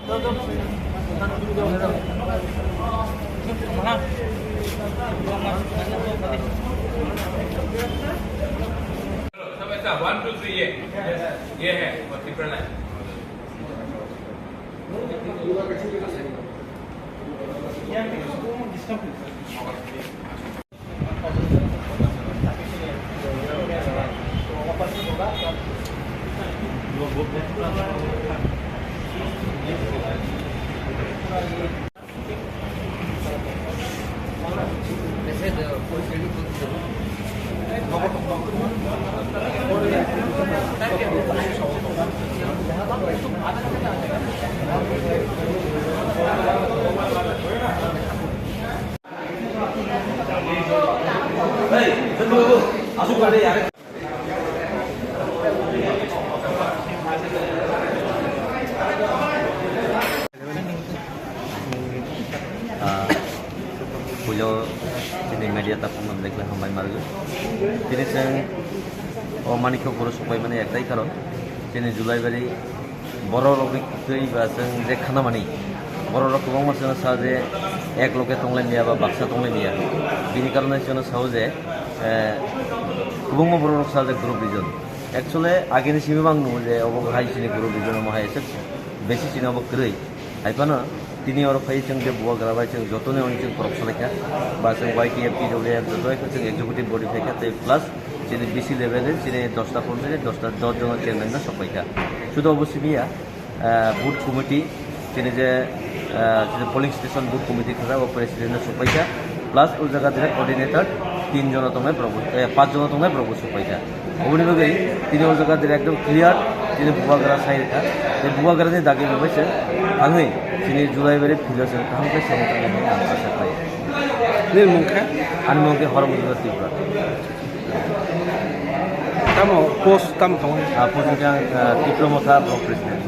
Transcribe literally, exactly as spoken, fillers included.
One, two, three, ये। ये है, वो Tipraland। Ah, puilo chini media takhukno belai khe hambai marwk. Tini chwng o Manikya Guru sokpai mani ektai karon, chini Julaibari borok rokni twi ba chwng je khana mani, borok rok kwbangma chwngno sa je ek loge tonglai liya ba baksa tonglai liya. Bini karone chwngno sao je, eh, kwbangma borok rok sa je group reason. Actually, agini simi bang nungo je obo hai chini group reason omo hai se besi chini obo kwrwi. Hai phano tini oro phai chwng je bubagra bai chwng jotoni oni chwng khorok salaikha. Ba chwng Y T F, T W F joto hai chwng executive body phaikha tei plus chini B C level ni chini dosta pondro ni dosta dos jono chairman no sokpaikha. Sudo obo simi ya, ah, booth committee, chini je, ah, chini polling station booth committee khajak o president no sokpaikha. Plus o jaga direct coordinator tin jono tongnai borok bo, eh, panch jono tongnai borok bo sokpaikha. Oboni bagwi tini o jaga direct ekdom clear, tini bubagra sai rwkha. Tei bubagrani dagi bai se thangwi chini Julaibari field o chwng kaham khe samung tangwi hinwi ang asa khlai. Nini mung khe? Ani mung khe Hormozda Tripura. Tamo post tamo tongo? Ah, post khe ang, ah, Tipra Motha Block President.